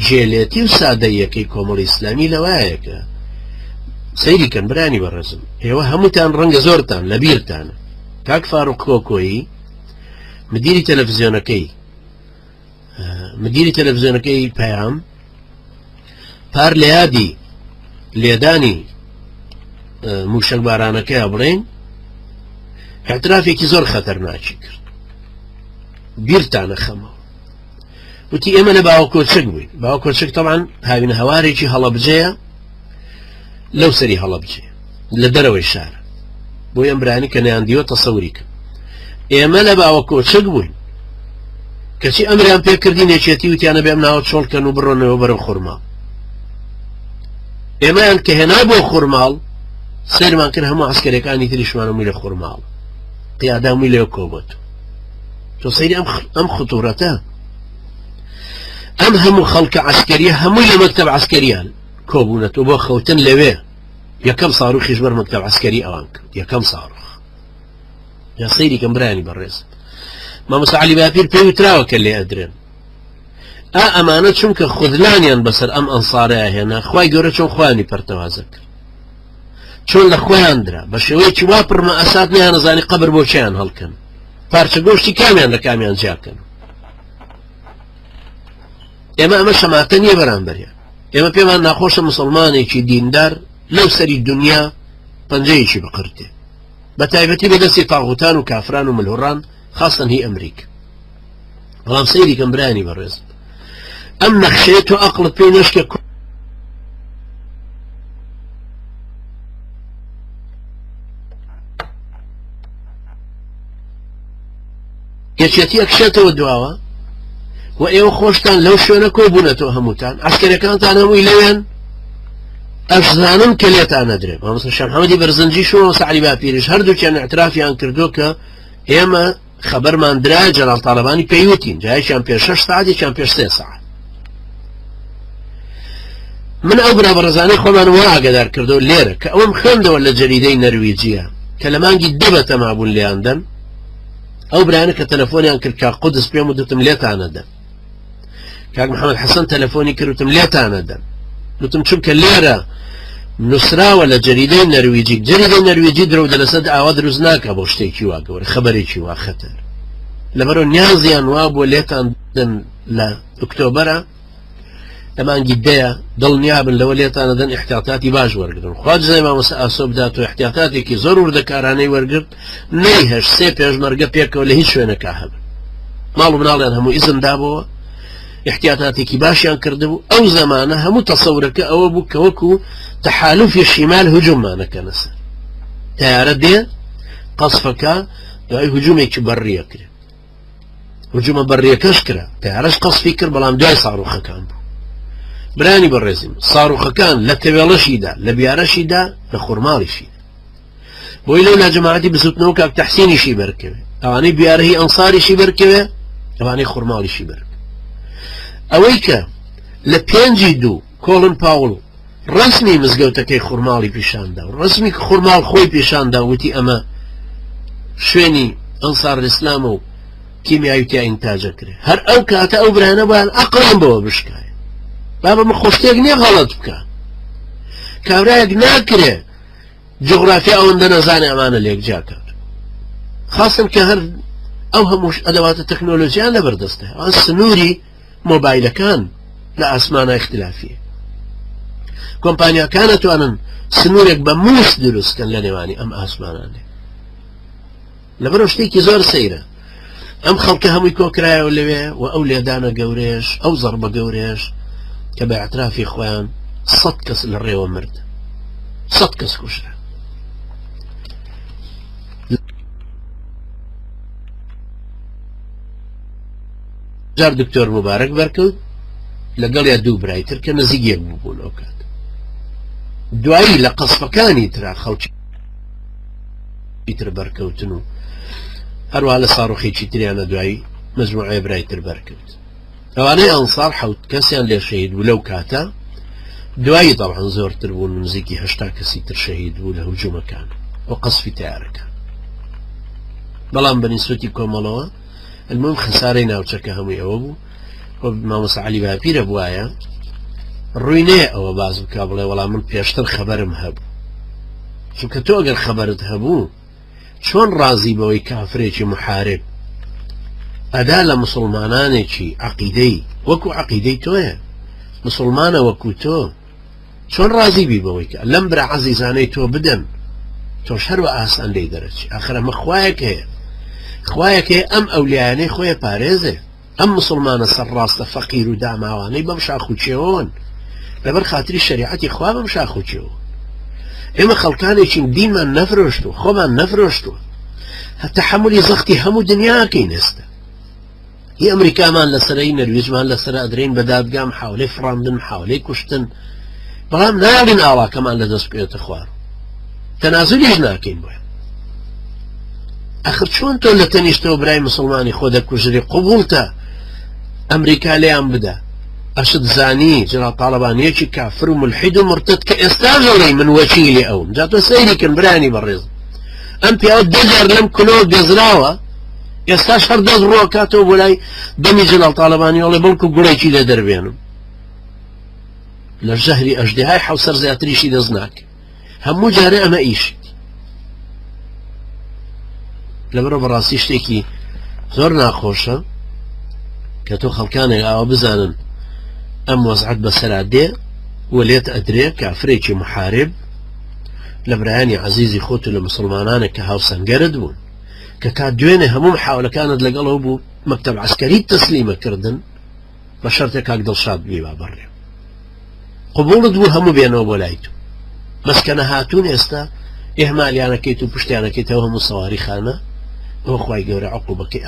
گێلێتی و سادەییەکەی کۆمەڵی ئیسلامی لەوایە کە سەیری کەن برانی بەڕێزم ئێوە هەمووتان ڕەنگە زۆرتان لەبیرتانە کاک فاروق کۆکۆیی مدیری تەلەفزیۆنەکەی مدیری تەلەفزیۆنەکەی پەیام پار لە یادی لێدانی موشەکبارانەکەی بڵێن اعترافێکی زۆر خەتەرناکی کرد بیرتانە خەمەوە وتی ئێمە لە باوەکۆچک بووین باوەکۆچک تەمان هاوینە هەوارێکی هەڵەبجەیە لەو سەری هەڵەبجێ لە دەرەوەی شار بۆ ئەم برانی کە نیان دیوە تەسەوری کرد ئێمە لە باوەکۆچک بووین کەچی ئەمریان پێکردین یەکێتی وتیانە بێم ناوە چۆڵکەن و بڕۆنەوە بەرەو خورماڵ ئێمەیان کە هێنا بۆ خورماڵ سەیرمان کرد هەموو عسکەرەکانی تریشمانەمووی لە خورماڵ قیادامووی لێ کۆبەت تۆ سەیری ئەم ئەم خطورەتە ئەم هەموو خەڵکە عسکەریە هەمووی لە مەکتەب عسکەریان کۆبوونەتەوە بۆ خەوتن لەوێ یەکەم ساروخیش بەر مەکتەب عسکەری ئەوان کرد یەکەم ساروخ یا سەیری کەم برانی بەڕێز مامۆستا عەلی باپیر پێی وتراوە کە لێ ئەدرێن ئا ئەمانە چونکە خودلانیان بەسەر ئەم ئەنسارەیە هێنا خوای گەورە چۆن خۆیانی پەرتەوازە کرد چۆن لە خۆیان درا بە شێوەیەکی وا پڕمە ئەسات نیانەزانی قەبر بۆ چیان هەڵکەن پارچە گۆشتی کامیان لە کامیان جیاکەن ئێمە ئەمە شەماتە نییە بەرامبەریان ئێمە پێمان ناخۆشە مسلمانێکی دیندار لەو سەری دنیا پەنجەیەکی بقرتێ بە تایبەتی بە دەستی تاغوتان و کافران و ملهوڕان خاستن هی ئەمریک بەڵام سەیری کەم برانی بەڕێز ئەم نەخشەیە تۆ ئەقڵت پێی نەشکێ یەکێتی ئەکشێتەوە دواوە و ئێوە خۆشتان لەو شوێنە کۆبوونەتەوە هەمووتان ئەسکەرەکانتان هەمووی لەوێن ئەشزانن کە لێتان نەدرێ مامۆستا شێخ محەممەدی بەرزنجیش و مامۆستا عەلی باپیریش هەردووکیان اعترافیان کردو کە ئێمە خەبەرمان درا جەلال تاڵەبانی پێیوتین جایەکیان پێش شەش سەعات یەکیان پێش سێ سەعات من ئەو برا بەڕێزانەی خۆمان وا ئاگادار کردو لێرە کە ئەوم خوێندەوە لە جەریدەی نەرویجیە کە لە مانگی دە بەتەما بوون لێیان دەن ئەو برانە کە تەلەفۆنیان کرد کاک قودس پێم و دوتم لێتانە دەن کاک محەممەد حەسەن تەلەفۆنی کرد وتم لێتانە دەن وتم چونکە لێرە نووسراوە لە جەریدەی نەرویجی جەریدەی نەرویجی درەو دەلەسەد ئاوا دروست ناکە بۆ شتێکی وا گەورە خەبەرێکی وا خەتەر لەبەرەوە نیازیان وا بۆ لێتان دەن لە ئۆکتۆبەرە لە مانگی دەیە دڵنیابن لەوە لێتانە دەن احتیاطاتی باش وەرگن خوا جزای مامۆستا ئاسۆ بدات و احتیاطاتێکی زۆر وردەکارانەی وەرگرت نەیهێشت سێ پێشمەرگە پێکەوە لە هیچ شوێنەکە هەبن ماڵ و مناڵیان هەموو ئیزن دابەوە احتیاطاتێکی باشیان کردبوو ئەو زەمانە هەموو تەسەورەکە ئەوە بوو کە وەکو تەحالفی شیمال هجوممانەکەنە سەر تیارە دێ قەسفەکە دوای هجومێکی بەڕیە کرێت هجومە بەڕیەکەش کرا تیارەش قەسفی کرد بەڵام دوای ساڕوخەکان بوو برانی بەڕێزم ساڕوخەکان لە تەوێڵەشیدا لە بیارەشیدا لە خورماڵیشیدا بۆی لەو لا جەماعەتی بزوتنەوە کاک تەحسینیشی بەرکەوێ ئەوانەی بیارەهی ئەنساریشی بەرکەوێ ئەوانەی خورماڵیشی بەرک ئەوەی کە لە پێنجی دوو کۆڵن پاوڵ ڕسمی مزگەوتەکەی خورماڵی پیشاندا و ڕسمی خورماڵ خۆی پیشاندا وتی ئەمە شوێنی ئەنسار ئیسلام و کیمیاوی تیا ئینتاجە کرێ هەر ئەو کاتە ئەو برانە بۆیان ئەقڵیان بەوە بشکایە بابە من خۆشتێک نییە غەڵەت بکە کابرایەک ناکرێ جوغرافیا ئەوەندە نەزانێ ئەمانە لێک جیا کات خاصن کە هەر ئەو هەمووش ئەدەواتە تەکنۆلۆژیان لەبەردەستە ئەوان سنووری مۆبایلەکان لە ئاسمانە اختلافیە کۆمپانیاکان ئەتوانن سنوورێک بە موس دروستکەن لە نێوانی ئەم ئاسمانانێ لەبەرەوە شتێکی زۆر سەیرە ئەم خەڵکە هەمووی کۆکرایەوە لەوێ و ئەو لێدانە گەورەیەش ئەو زەڕبە گەورەیەش کە بە اعترافی خۆیان سەد کەس لە ڕێوە مرد سەد کەس کوژرا جار دکتۆر مبارەک بەرکەوت لەگەڵ یا دوو برای تر کە نزیک یەک بوو بوون ئەو کات دوایی لە قەسفەکانی ترا خەڵکی تر بەرکەوتن و هەروە لە ساڕۆخێکی تریانە دوایی مەجموعەیە برای تر بەرکەوت ئەوانەی ئەنسار حەوت کەسیان لێ شەهید بوو لەو کاتە دوایی طبعا زۆرتر بوون نزیکی هەشتا کەسی تر شەهید بوو لە هجومەکان و قەسفی تیارەکان بەڵام بە نیسبەتی کۆمەڵەوە المهم خەسارەی ناوچەکە هەمووی ئەوە بوو. مامۆستا عەلی باپیرە بوایە ڕووی نەیە ئەوە باس بکا بڵێ وەڵام من پێشتر خەبەرم هەبوو. چونکە تۆ ئەگەر خەبەرت هەبوو چۆن ڕازی بەوەی کافرێکی محارب ئەدا لە مسلمانانێکی عەقیدەی وەکو عەقیدەی تۆیە، مسلمانە وەکو تۆ، چۆن ڕازی بی بەوەی کە لەم برا عەزیزانەی تۆ بدەن، تۆش هەر وە ئاسان لێی دەرەچی. ئاخر ئەمە خوایەک هەیە، خوایەک هەیە ئەم ئەولیایانەی خۆی پارێزێ، ئەم مسوڵمانە سەرڕاستە فەقیر و داماوانەی بەم شاخ و کێوەوەن لەبەر خاتری شەریعەتی خوا بەم شاخ و کێوە. ئێمە خەڵکانێکین دینمان نەفرۆشتووە، خۆمان نەفرۆشتووە، تەحەمولی زەختی هەموو دنیاکەین. ئێستا هی ئەمریکامان لەسەرە، هی نەرویجمان لەسەرە، ئەدرێین بە دادگا، محاولەی فڕاندن، محاولەی کوشتن، بەڵام ناڵین ئاڵاکەمان لە دەست بکەوێتە خوار، تەنازولیش ناکەین بۆیان. ئەخر چۆن تۆ لە تەنیشتەوە برای مسلمانی خۆ دەکوژری، قبوڵتە ئەمریکا لێیان بدا؟ ئەشت زانی جەلال تاڵەبانیەکی کافر و ملحید و مرتد کە ئێستا ژەڵی من وەکیلی ئەوم. جا تۆ سەیری کەن برانی بەڕێز، ئەم پیاوە دە جار لەم کونەوە گەزراوە، ئێستاش هەر دەست ڕۆکاتەوە بۆ لای دەمی جەلال تاڵەبانی، ئەڵێ بەڵکو گوڵێکی لێ دەربێنم. لە ژەهری ئەژدیهای حەوسەر زیاتریشی دەست ناکە. هەموو جارێ ئەمە ئیشی لەبەرە. بەڕاستی شتێکی زۆر ناخۆشە کە تۆ خەڵکانێک ئاوا بزانن ئەم وەزعەت بەسەرا دێ و لێت ئەدرێ، کافرێکی محارب لە برایانی عەزیزی خۆت و لە مسلمانانێک کە هاوسەنگەرت بوون، کە تا دوێنێ هەموو محاولەکانت لەگەڵەوە بوو، مەکتەب عەسکەری تەسلیمە کردن بە شەرتێک کاک دڵشاد بیبا بەڕێ، قبوڵت بوو هەموو بێنەوە بۆ لای تۆ، بەس کە نەهاتوون ئێستا ئیهمالیانەکەیت و پشتیانەکەیتەوە هەموو سەواری خانە. ئەوە خوای گەورە عقوبەکەی.